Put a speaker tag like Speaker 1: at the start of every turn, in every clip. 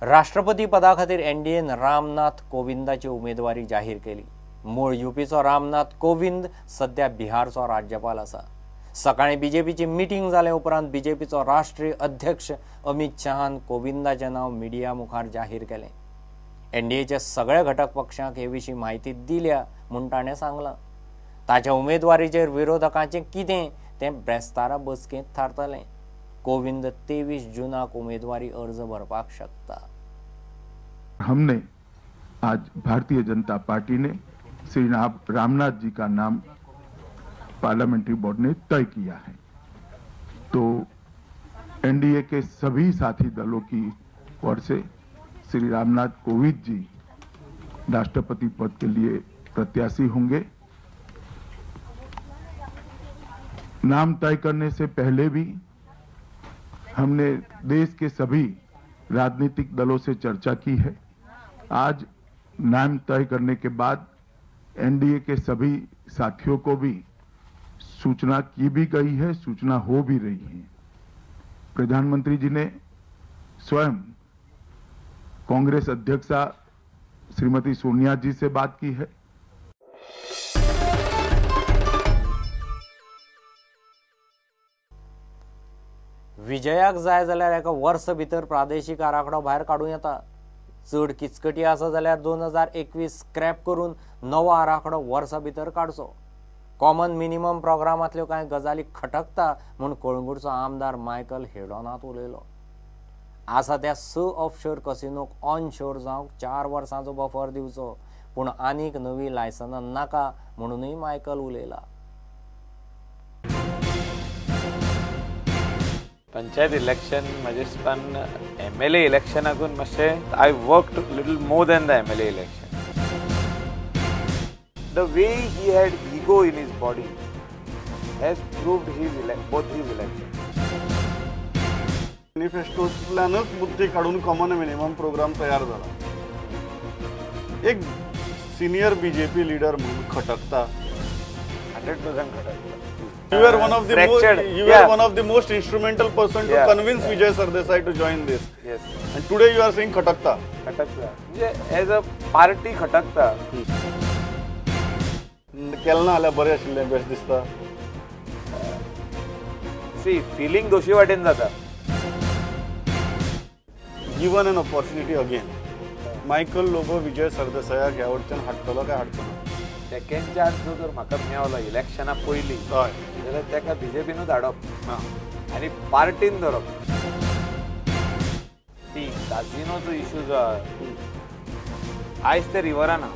Speaker 1: राष्ट्रपती पदा खातीर एनडीएन रामनाथ कोविंदाची उमेदवारी जाहीर केली. मूळ युपीचो रामनाथ कोविंद सध्या बिहारचो राज्यपाल आसा. सकाळी बीजेपीची मिटींग जाले उपरांत बीजेपीचो राष्ट्रीय अध्यक्ष अमित शहान कोविंदाचें नांव मिडिया मुखार जाहीर केलें. एनडीएच्या सगळ्या घटक पक्षांक हे विशीं म्हायती दिल्या म्हूण ताणें सांगलां. ताच्या उमेदवारीचेर विरोधकांचें कितें तें ब्रेस्तारा बसकेंत थारतलें. कोविंद 23 जूनाक उमेदवारी अर्ज भरपाक शकता.
Speaker 2: हमने आज भारतीय जनता पार्टी ने श्री रामनाथ जी का नाम पार्लियामेंट्री बोर्ड ने तय किया है, तो एनडीए के सभी साथी दलों की ओर से श्री रामनाथ कोविंद जी राष्ट्रपति पद के लिए प्रत्याशी होंगे। नाम तय करने से पहले भी हमने देश के सभी राजनीतिक दलों से चर्चा की है। आज नाम तय करने के बाद एनडीए के सभी साथियों को भी सूचना की भी गई है, सूचना हो भी रही है। प्रधानमंत्री जी ने स्वयं कांग्रेस अध्यक्षा श्रीमती सोनिया जी से बात की है।
Speaker 1: विजयाक जाय जाल्यार एका वर्स भितर प्रादेशीक आराखडो भायर काडूं येता. चड किचकटी आसा जाल्यार 2021 स्क्रॅप करून नवो आराखडो वर्सा भितर काडचो. कॉमन मिनिमम प्रोग्रामांतल्यो कांय गजाली खटकता म्हूण कळंगूटचो आमदार मायकल हेडोनाथ उलयलो. आसा त्या 6 ऑफशोर कसिनोक ऑन शोर जावंक 4 वर्सांचो बफर दिवचो, पूण आनीक नवी लायसनां नाका म्हणूनय मायकल उलयला.
Speaker 3: पंचायत इलेक्शन म्हजे हिसपान एमएलए इलेक्शनाकून मातशें I worked little more than the MLA election. The way he had ego in his body has proved his both his election.
Speaker 4: मॅनिफेस्टोंतल्यानच बुद्धी काडून कॉमन मिनिमम प्रोग्राम तयार जाला. एक सिनियर बीजेपी लिडर म्हणून खटकता,
Speaker 3: 100% खटकता.
Speaker 4: You were one of the most, you were one of the most instrumental person to convince Vijay Sardesai to join this.
Speaker 3: Yes.
Speaker 4: And today you are saying खटकता.
Speaker 3: खटकता. म्हणजे as a party खटकता.
Speaker 4: केलना आल्यार बरें आशिल्लें best दिसता.
Speaker 3: C filling दोशी वाटेन जाता.
Speaker 4: Given an opportunity again, Michael Lobo Vijay सरदेसायाक ह्या वटच्यान हाडटलो काय हाडचो ना?
Speaker 3: सेकंड चान्स जो जर म्हाका मेवलो इलेक्शना पयलीं जाल्यार ताका बीजेपीनूच हाडप आनी पार्टीन धरप. ती काजिनोचो इशू जो आहा आयज ते रिवराना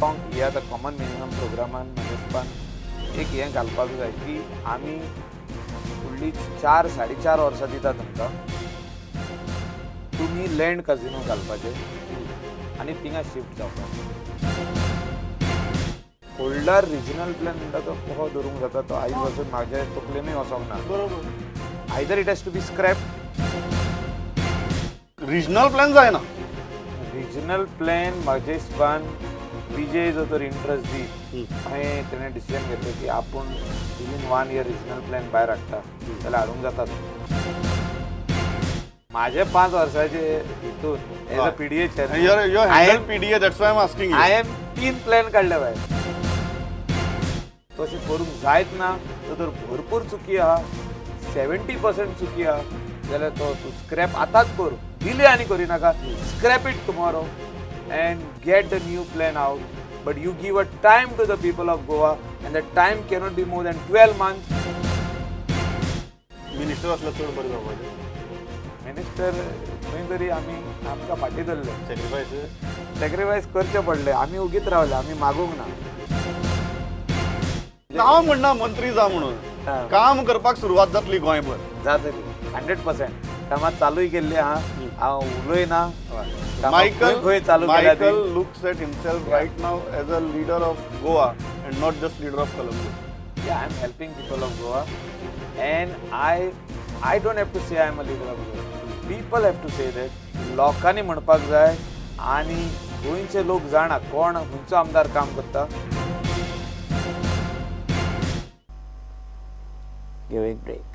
Speaker 3: हे आतां कॉमन मिनिमम प्रोग्रामान म्हज्या हिसपान एक हें घालपाक जाय की आमी फुडली 4 साडे 4 वर्सां दिता तुमकां, तुमी लँड काजिनो घालपाचे आनी थिंगा शिफ्ट जावपाचें. होल्डर रिजनल प्लॅन म्हणटा तो कसो धरूंक जाता, तो आयज वचून म्हाज्या तकलेनूय वचोंक ना.
Speaker 4: बरोबर.
Speaker 3: Either it has to be scrap.
Speaker 4: Regional plan जायना.
Speaker 3: रिजनल प्लॅन म्हाजे हिसपान विजय जो तर इंट्रस्ट दी मागीर तेणें डिसिजन घेतलें की आपूण विदीन 1 इयर रिजनल प्लॅन भायर हाडटा जाल्यार हाडूंक जाता. माझे 5 वर्साचे हितून as a PDA chairman हांवें 3 प्लॅन काडले भायर. तशें करूंक जायत ना तर भरपूर चुकी आहा, 70% चुकी आहा जाल्यार तो तूं स्क्रॅप आतांच कर, डिले आनी करिनाका. Scrap it tomorrow and get the new plan out, but you give a time to the people of Goa and the time cannot be more than 12 months.
Speaker 4: Minister असल्यार चड बरें जावपाचें.
Speaker 3: मिनिस्टर खंय तरी आमी आमकां फाटीं धरले,
Speaker 4: सॅक्रिफायस
Speaker 3: सॅक्रिफायस करचें पडलें. आमी उगीत रावले, आमी मागूंक ना.
Speaker 4: हांव म्हणना मंत्री जा म्हणून, काम करपाक सुरवात जातली गोंयभर.
Speaker 3: जातली 100%. कामां चालूय केल्ली आहा, हांव उलयना.
Speaker 4: Michael looks at himself right now as a leader of Goa and not just leader of Calangute.
Speaker 3: Yeah, I am helping people of Goa and I don't have to say I am a leader of Goa. People have to say that. लोकांनी म्हणपाक जाय आनी गोंयचे लोक जाणा कोण खंयचो आमदार काम करता.
Speaker 1: Give a break.